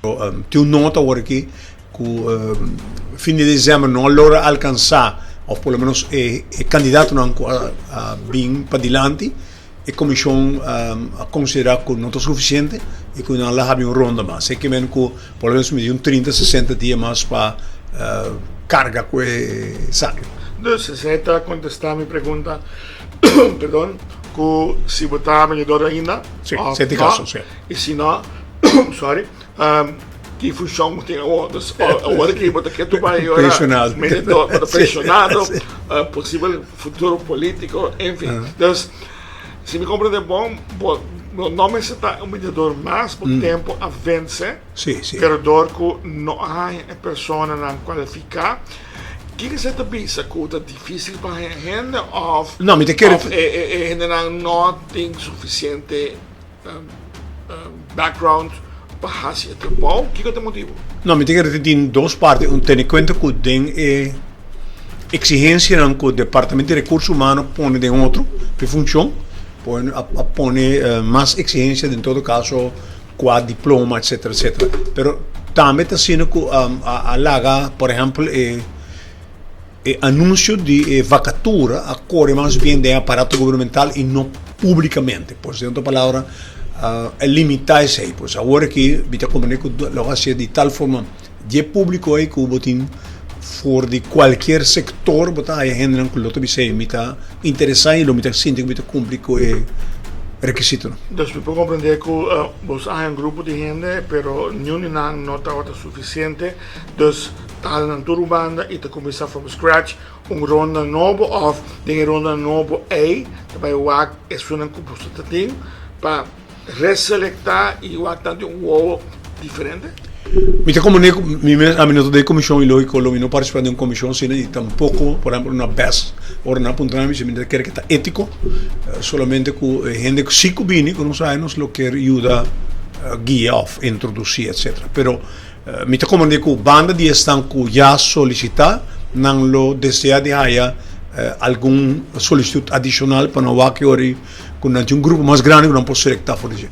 Tin un nota awor aki ku fin di desèmber no a logra alkansá òf por lo menos e kandidatonan ku a bin padilanti e komishon a konsiderá ku no ta sufisiente i ku nan lo habi un ronda mas. E ke men ku por lo menos mi di un trinta, sesenta dia mas pa karga ku e esaki. Dus esei ta kontestá mi pregunta, perdon, ku si bo ta vendedor ainda Sí, òf esei ta e no, kaso, sí. i si no, sorry, ki funshon bo tin awor? Dus awor aki bo ta ketu bai ora Pensionado. vendedor, bo ta Sí, pensionado, sí. posibel futuro polítiko, en fin. Dus si mi komprende bon, bo no mester ta un mediador mas, bo tempu a vense. Sí, sí. Pero dor ku no a haña e personanan kualifiká, kiko esei ta bisa? Ku ta difísil pa haña hende òf No, mi ta kere òf e e hendenan no tin sufisiente background pa hasi e trabou? Kiko ta e motibu? No, mi ta kere tin dos parti. Un, tene kuenta ku den e eksigensianan ku Departamento di Rekurso Humano pone den otro pa e funshon, pone a pone mas eksigensia den todo kaso kua diploma etcetera etcetera. Pero tambe ta asina ku a laga por ehèmpel e E anunsio di e vakatura a kore mas bien den e aparato gubernamental i no públikamente. Pues den otro palabra, a limitá esei. Pues awor aki mi ta komprendé ku lo hasié di tal forma dje públiko ei ku bo tin for di kualkier sektor bo ta haya hendenan ku lo ta bisa ei mi ta interesá i lo mi ta sinti ku mi ta kumpli ku e rekisitonan. Dus mi por komprendé ku boso a haña un grupo di hende pero niun di nan no tabata sufisiente. Dus ta hala nan tur un banda y ta cuminsa from scratch un ronda nobo of den e ronda nobo ey ta bay wak esunnan cu boso ta tin pa reselecta y wak nan den un wowo diferente? Mi ta comprende cu mi mes ami no ta den comision y logico lo mi no participa den un comision asina y tampoco por ehemplo na bes ora nan a puntra mi si mi ta kere cu ta etico solamente cu e hende cu si cu bini cu nos hay nos lo kier yuda guia of introduci etcetera pero Mi ta komprendé ku banda di esnan ku ya solisitá, nan lo deseá di haya algun solisitut adishonal pa nan wak e ora ku nan tin un grupo mas grandi ku nan por selektá for di dje.